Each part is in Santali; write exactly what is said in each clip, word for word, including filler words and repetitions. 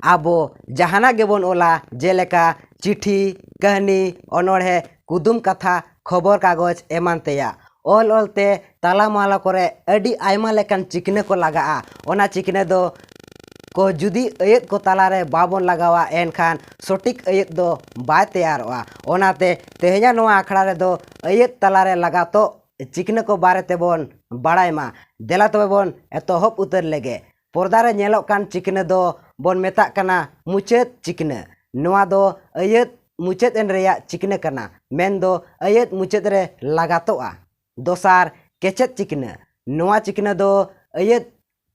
ᱟᱵᱚ ᱡᱟᱦᱟᱱᱟᱜ ᱜᱮᱵᱚᱱ ᱚᱞᱟ, ᱡᱮᱞᱮᱠᱟ ᱪᱤᱴᱷᱤ, ᱠᱟᱹᱦᱱᱤ, ᱚᱱᱚᱬᱦᱮ, ᱠᱩᱫᱩᱢ ᱠᱟᱛᱷᱟ, ᱠᱷᱚᱵᱚᱨ ᱠᱟᱜᱚᱡᱽ ᱮᱢᱟᱱ ᱛᱮᱭᱟᱜ᱾ ᱚᱞ ᱚᱞᱛᱮ ᱛᱟᱞᱟ ᱢᱟᱞᱟ ᱠᱚᱨᱮ ᱟᱹᱰᱤ ᱟᱭᱢᱟ ᱞᱮᱠᱟᱱ ᱪᱤᱠᱱᱟᱹ ᱠᱚ ᱞᱟᱜᱟᱜᱼᱟ᱾ ᱚᱱᱟ ᱪᱤᱠᱱᱟᱹ ᱫᱚ ᱠᱚ ᱡᱩᱫᱤ ᱟᱹᱭᱟᱹᱛ ᱠᱚ ᱛᱟᱞᱟᱨᱮ ᱵᱟᱵᱚᱱ ᱞᱟᱜᱟᱣᱟ, ᱮᱱᱠᱷᱟᱱ ᱥᱚᱴᱷᱤᱠ ᱟᱹᱭᱟᱹᱛ ᱫᱚ ᱵᱟᱭ ᱛᱮᱭᱟᱨᱚᱜᱼᱟ᱾ ᱚᱱᱟᱛᱮ ᱛᱮᱦᱮᱧᱟᱜ ᱱᱚᱣᱟ ᱟᱠᱷᱲᱟ ᱨᱮᱫᱚ ᱟᱹᱭᱟᱹᱛ ᱛᱟᱞᱟᱨᱮ ᱞᱟᱜᱟᱛᱚᱜ ᱪᱤᱠᱱᱟᱹ ᱠᱚ ᱵᱟᱨᱮ ᱛᱮᱵᱚᱱ ᱵᱟᱲᱟᱭ ᱢᱟ᱾ ᱫᱮᱞᱟ ᱛᱚᱵᱮ ᱵᱚᱱ ᱮᱛᱚᱦᱚᱵ ᱩᱛᱟᱹᱨ ᱞᱮᱜᱮ᱾ ᱯᱚᱨᱫᱟ ᱨᱮ ᱧᱮᱞᱚᱜ ᱠᱟᱱ ᱪᱤᱠᱱᱟᱹ ᱫᱚ ᱵᱚᱱ ᱢᱮᱛᱟᱜ ᱠᱟᱱᱟ ᱢᱩᱪᱟᱹᱫ ᱪᱤᱠᱱᱟᱹ᱾ ᱱᱚᱣᱟ ᱫᱚ ᱟᱹᱭᱟᱹᱛ ᱢᱩᱪᱟᱹᱫ ᱮᱱ ᱨᱮᱭᱟᱜ ᱪᱤᱠᱱᱟᱹ ᱠᱟᱱᱟ, ᱢᱮᱱᱫᱚ ᱟᱹᱭᱟᱹᱛ ᱢᱩᱪᱟᱹᱫ ᱨᱮ ᱞᱟᱜᱟᱛᱚᱜᱼᱟ᱾ ᱫᱚᱥᱟᱨ, ᱠᱮᱪᱮᱫ ᱪᱤᱠᱱᱟᱹ᱾ ᱱᱚᱣᱟ ᱪᱤᱠᱱᱟᱹ ᱫᱚ ᱟᱹᱭᱟᱹᱛ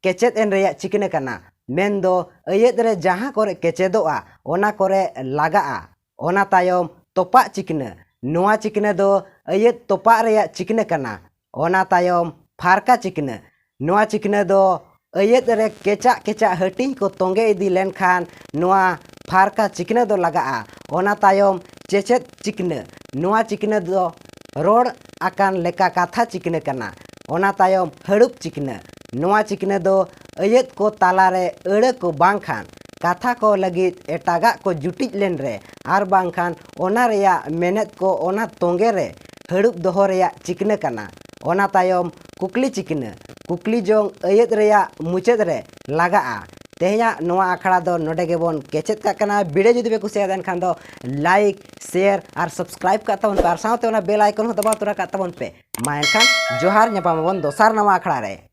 ᱠᱮᱪᱮᱫ ᱮᱱ ᱨᱮᱭᱟᱜ ᱪᱤᱠᱱᱟᱹ ᱠᱟᱱᱟ, ᱢᱮᱱᱫᱚ ᱟᱹᱭᱟᱹᱛ ᱨᱮ ᱡᱟᱦᱟᱸ ᱠᱚᱨᱮ ᱠᱮᱪᱮᱫᱚᱜᱼᱟ, ᱚᱱᱟ ᱠᱚᱨᱮ ᱞᱟᱜᱟᱜᱼᱟ᱾ ᱚᱱᱟ ᱛᱟᱭᱚᱢ ᱛᱚᱯᱟᱜ ᱪᱤᱠᱱᱟᱹ᱾ ᱱᱚᱣᱟ ᱪᱤᱠᱱᱟᱹ ᱫᱚ ᱟᱹᱭᱟᱹᱛ ᱛᱚᱯᱟᱜ ᱨᱮᱭᱟᱜ ᱪᱤᱠᱱᱟᱹ ᱠᱟᱱᱟ᱾ ᱚᱱᱟ ᱛᱟᱭᱚᱢ ᱯᱷᱟᱨᱠᱟ ᱪᱤᱠᱱᱟᱹ᱾ ᱱᱚᱣᱟ ᱪᱤᱠᱱᱟᱹ ᱫᱚ ᱟᱹᱭᱟᱹᱛ ᱨᱮ ᱠᱮᱪᱟᱜ ᱠᱮᱪᱟᱜ ᱦᱟᱹᱴᱤᱧ ᱠᱚ ᱛᱚᱸᱜᱮ ᱤᱫᱤ ᱞᱮᱱᱠᱷᱟᱱ ᱱᱚᱣᱟ ᱯᱷᱟᱨᱠᱟ ᱪᱤᱠᱱᱟᱹ ᱫᱚ ᱞᱟᱜᱟᱜᱼᱟ᱾ ᱚᱱᱟ ᱛᱟᱭᱚᱢ ᱪᱮᱪᱮᱫ ᱪᱤᱠᱱᱟᱹ᱾ ᱱᱚᱣᱟ ᱪᱤᱠᱱᱟᱹ ᱫᱚ ᱨᱚᱲ ᱟᱠᱟᱱ ᱞᱮᱠᱟ ᱠᱟᱛᱷᱟ ᱪᱤᱠᱱᱟᱹ ᱠᱟᱱᱟ᱾ ᱚᱱᱟ ᱛᱟᱭᱚᱢ ᱦᱟᱹᱲᱩᱵ ᱪᱤᱠᱱᱟᱹ᱾ ᱱᱚᱣᱟ ᱪᱤᱠᱱᱟᱹ ᱫᱚ ᱟᱹᱭᱟᱹᱛ ᱠᱚ ᱛᱟᱞᱟᱨᱮ ᱟᱹᱲᱟᱹ ᱠᱚ ᱵᱟᱝᱠᱷᱟᱱ ᱠᱟᱛᱷᱟ ᱠᱚ ᱞᱟᱹᱜᱤᱫ ᱮᱴᱟᱜᱟᱜ ᱠᱚ ᱡᱩᱴᱤᱡ ᱞᱮᱱ ᱨᱮ, ᱟᱨ ᱵᱟᱝᱠᱷᱟᱱ ᱚᱱᱟ ᱨᱮᱭᱟᱜ ᱢᱮᱱᱮᱫ ᱠᱚ ᱚᱱᱟ ᱛᱚᱸᱜᱮ ᱨᱮ ᱦᱟᱹᱲᱩᱵ ᱫᱚᱦᱚ ᱨᱮᱭᱟᱜ ᱪᱤᱠᱱᱟᱹ ᱠᱟᱱᱟ᱾ ᱚᱱᱟ ᱛᱟᱭᱚᱢ ᱠᱩᱠᱞᱤ ᱪᱤᱠᱱᱟᱹ᱾ ᱠᱩᱠᱞᱤ ᱡᱚᱝ ᱟᱹᱭᱟᱹᱛ ᱨᱮᱭᱟᱜ ᱢᱩᱪᱟᱹᱫ ᱨᱮ ᱞᱟᱜᱟᱜᱼᱟ᱾ ᱛᱮᱦᱮᱧᱟᱜ ᱱᱚᱣᱟ ᱟᱠᱷᱲᱟ ᱫᱚ ᱱᱚᱰᱮ ᱜᱮᱵᱚᱱ ᱠᱮᱪᱮᱫ ᱠᱟᱜ ᱠᱟᱱᱟ᱾ ᱵᱷᱤᱰᱤᱭᱳ ᱡᱩᱫᱤ ᱯᱮ ᱠᱩᱥᱤᱭᱟᱫᱟ, ᱮᱱᱠᱷᱟᱱ ᱫᱚ ᱞᱟᱭᱤᱠ, ᱥᱮᱭᱟᱨ ᱟᱨ ᱥᱟᱵᱥᱠᱨᱟᱭᱤᱵ ᱠᱟᱜ ᱛᱟᱵᱚᱱ ᱯᱮ, ᱟᱨ ᱥᱟᱶᱛᱮ ᱚᱱᱟ ᱵᱮᱞ ᱟᱭᱠᱚᱱ ᱦᱚᱸ ᱫᱟᱵᱟᱣ ᱛᱚᱨᱟ ᱠᱟᱜ ᱛᱟᱵᱚᱱ ᱯᱮ᱾ ᱢᱟ ᱮᱱᱠᱷᱟᱱ ᱡᱚᱦᱟᱨ, ᱧᱟᱯᱟᱢ ᱟᱵᱚᱱ ᱫᱚᱥᱟᱨ ᱱᱟᱣᱟ ᱟᱠᱷᱲᱟ ᱨᱮ᱾